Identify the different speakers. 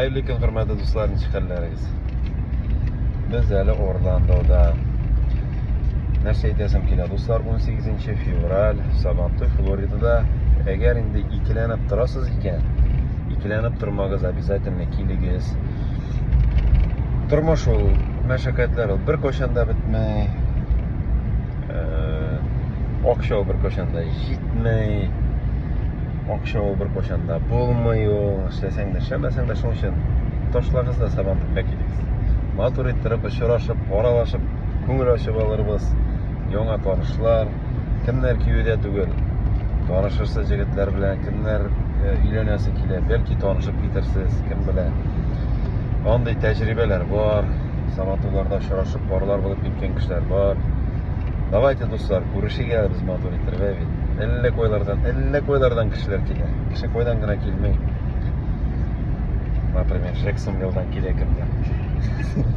Speaker 1: Хәерле көн, хөрмәтле дуслар, ничек хәлләрегез? Без әле Орландода. Нәрсә әйтәсем килә, дуслар, 18 февраль, Сабантуй, Флоридада. Әгәр инде икеләнеп торасыз икән, икеләнеп тормагыз, обязательно килегез. Тормыш ул, мәшәкатьләр ул беркайчан да бетми. Э, акча ул беркайчан да җитми. Акча ул беркайчан да булмый ул. Эшләсәң дә, эшләмәсәң дә, шуның өчен ташлагыз да Сабантуйга килегез. Матур иттереп очрашып, аралашып, күңел ачып алырбыз. Яңа танышлар, кемнәр кияүдә түгел, танышырсыз егетләр белән, кемнәр э, өйләнәсе килә, бәлки танышып китерсез, кем белә. Андый тәҗрибәләр бар. Сабантуйларда очрашып, парлар булып киткән кешеләр бар. Давайте, дуслар, күрешик әле без матур иттереп, әй бит. Әллә кайлардан, әллә кайлардан кешеләр килә. Кеше кайдан гына килми. Например, Джексонвиллдан килә кемдер.